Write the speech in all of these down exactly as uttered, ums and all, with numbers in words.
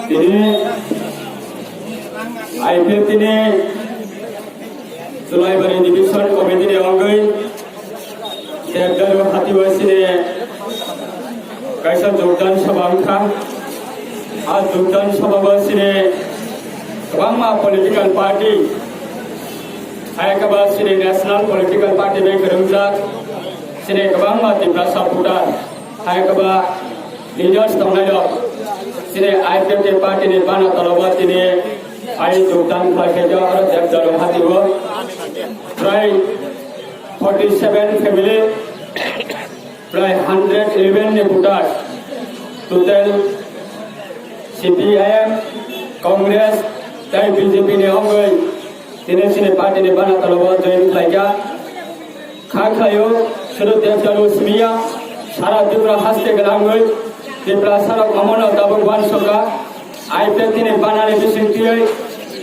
Tini I P F T ni Chulaibari Division Committee ni wngwi Debdaru hati o sini kaisa jogdan sabha wngkha. A jogdan sabha o sini kwbangma political party, hai khe ba sini national political party bai kwrwngjak, sini kwbangma Tiprasa voter, hai khe ba leaders tongnai rok, sini I P F T party ni bana toloba tini ai jogdan khlai khe aro Debdaru hati o prai forty seven family, prai hundred eleven ni voters, total C P I M, Congress, tei B J P ni wngwi tini sini party ni bana toloba join khlaijak. Kha khlaio, sudu Debdaru simiya, sara Tripura haste gwnangwi, Tripura sarok omono tabuk uansukha, I P F T ni banani bisingtwi,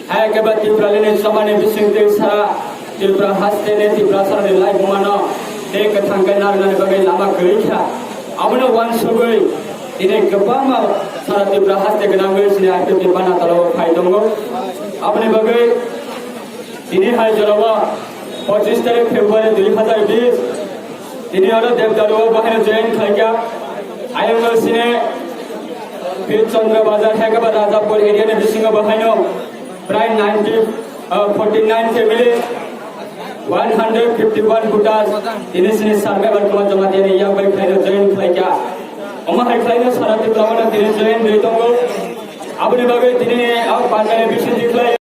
hai khe ba Tripura lini chobani bisingtwi sara Tripura haste ni Tripura sarani laibumano tei kwthang khe narwknani bagwi lama kwrwi kha. Abono uansugwi tini kwbangma sara Tripura haste gwnangwi sini I P F T ni bana tolao phai tongo. Aboni bagwi tini hai jorao pochis tarik February dui hazar bis, tini oro Debdaru o bahaino join khlaikha. Ayang no sine Pir Chandra Bazar hai khe ba Rajapur area ni bisingo bahaino prai ninety, uh, forty nine family, one hundred fifty one voters, tini sini survivor kuma joma tini yang bai khlaino join khlaikha. Omo hai khlaino sara Tripura o tini join rwi tongo. Aboni bagwi tini ang pandani bising khlai